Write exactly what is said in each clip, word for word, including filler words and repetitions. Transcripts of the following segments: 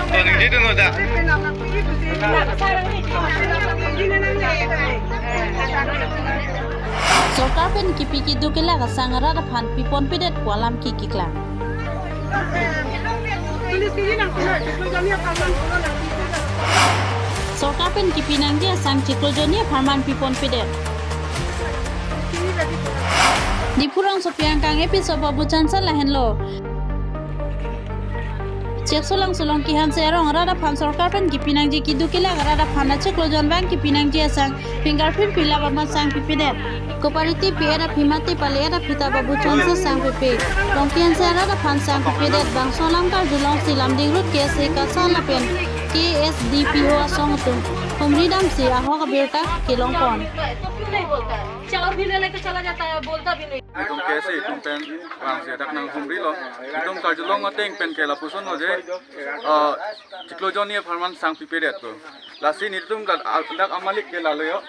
Sorkar pen kipi keduk kelak asang rat aphan piponpedet pu alam kikiklang. Sorkar pen kipi nangji asang chiklo jonni apharman piponpedet. Diphu rongsopi angkang A P C O Babu Chansar lahenlo. Cheksolangso Longki Hanse arong rat aphan sorkar pen kipi nangji keduk kelak rat aphan achiklo jon abang kipi nangji asang fingerprint pilap amat sang pipedet. Cooperative pi-et aphi mate pali-et aphi ta Babu Chansar sang pipe. Longki Hanse rat aphan sang pipedet. Bangso alam karjulongsi Lumding Road K S A KASA lapen K S D P O asong atum humri damsi ahok abirta kelongpon. चार भी लेने के चला जाता है, बोलता भी नहीं। Itum K S A atum pen vangsi dak nanghumrilo. Itum karjulong ateng pen ke lapuson lo je, ah, chiklo jonni apharman sang pipedet pu. Lasi nelitum dak, dak amalik ke lalo yo.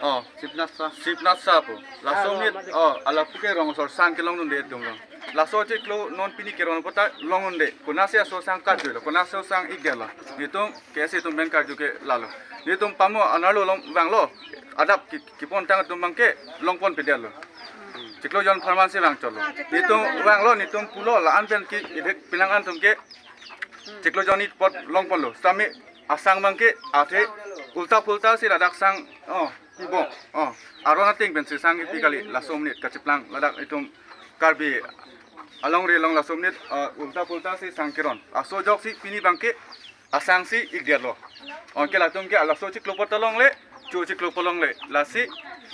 Oh, Sibnat Sa. Sibnat Sa pu. Laso monit, oh, alapu ke rong asor sang kelongdunde atum lo. Laso chiklo non pini keron puta longdunde. Konatsi aso sang karjulo, konatsi aso sang ikdetlo. Nelitum K S A atum pen karju ke lalo. Nelitum pamo anerlo along vanglo. Adap ki, kipontang atum abang ke longponpedetlo. Chiklo jon apharman si vangchotlo. Nelitum vanglo, nelitum pulo, la-an pen ke idek pinang an atum ke chiklo jonni apot longponlo. Sitame asang abang ke athe ulta pulta si ladak sang, oh, pipo, oh, aron ateng pensi sang kipi kali, laso monit kacheplang ladak itum Karbi alongri along laso monit, ah, ulta pulta si sang keron. Laso ajoksi pini abang ke asang si ikdetlo. Anke latum ke laso chiklo apot ta longle, cho chiklo apot longle. Lasi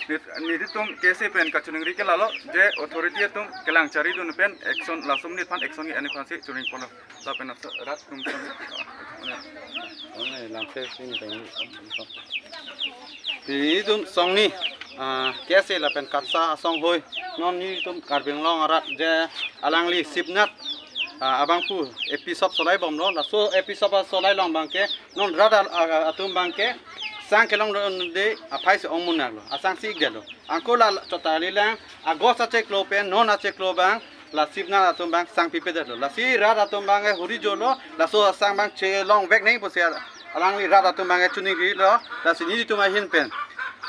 neli, nelitum K S A pen kachiningri ke lalo je authority atum kelang charidun pen action, laso monit aphan action ke-en aphansi chiningriponlo. Lapen laso rat atum pen, ah, lamse sini tengok. Nelitum songni, ah, K S A lapen KASA asong hoi. Non nelitum Karbi Anglong arat je alangli Sibnat, ah, abangphu A P C O solai bomlo. Laso A P C O solai along abang ke non rat a, a, atum abang ke sang kelongdunde aphai si ong munak lo. Asang si ikdetlo. Anke la chotali lang August achiklo pen non achiklo abang la Sibnat atum abang sang pipedetlo. Lasi rat atum abang ke huri jolo, laso asang abang chelongvek nangji pusi alangli rat atum abang ke chiningrilo. Lasi nelitum ahin pen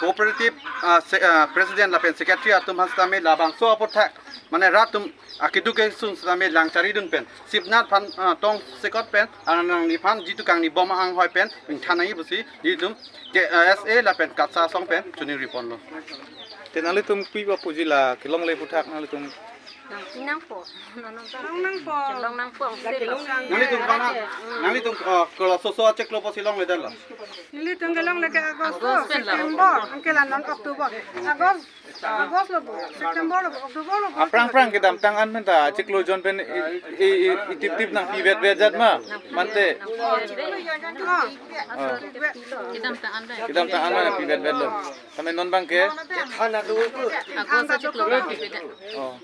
cooperative, ah, se-, ah, president lapen secretary atum aphan sitame labangso aputhak, mane rat atum akeduk kesung sitame lang charidun pen Sibnat aphan, ah, tongsekot pen, ah, nangliphan jitu kangni bom anghoi pen ingthan nangji pusi nelitum K S A lapen KASA asong pen chiningriponlo. Te nanglitum pi ba puji la kelongle aputhak nanglitum? Nang nangpo. Nang nangpo. Long nangpo. Nanglitum bang, nanglitum, ah, kolo soso achiklo apotsi longledetlo? Nelitum kelongle ke August, August pen la. September, anke la non October. August, August lo bo, September lo bo, October lo bo. Aphrang phrang kedamtang an pen ta chiklo jon pen i, i, i, itip tip nangpivetvet jat ma, mante. Ah. Ah. Kedamtang an pen. Kedamtang an pen nangpivetvetlo. Tame non abang ke? August achiklo abang pipedetlo. Oh.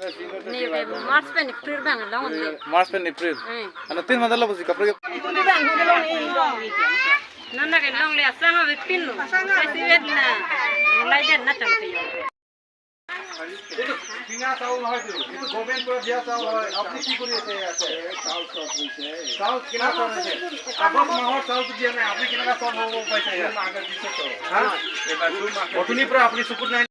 Ni be March pen April abang longle. March pen April. Eh. Anuttin mandala pusi kaprek. Non na kelongle asang ave pinlo. Asang ave. Kaisi vet na. Laidet na changti. এইটো কিনা চাউল নহয় তো, এইটো গভৰ্ণমেণ্টৰ পৰা দিয়া চাউল হয়। আপুনি কি কৰি আছে ইয়াতে? চাউল চব হৈছে। চাউল কিনা চাউল হৈছে? আগষ্ট মাহৰ চাউলটো দিয়া নাই, আপুনি কেনেকুৱা চাউল হ'ব পাইছে ইয়াত? হা? অথনিৰ পৰা আপুনি চকুত নাই।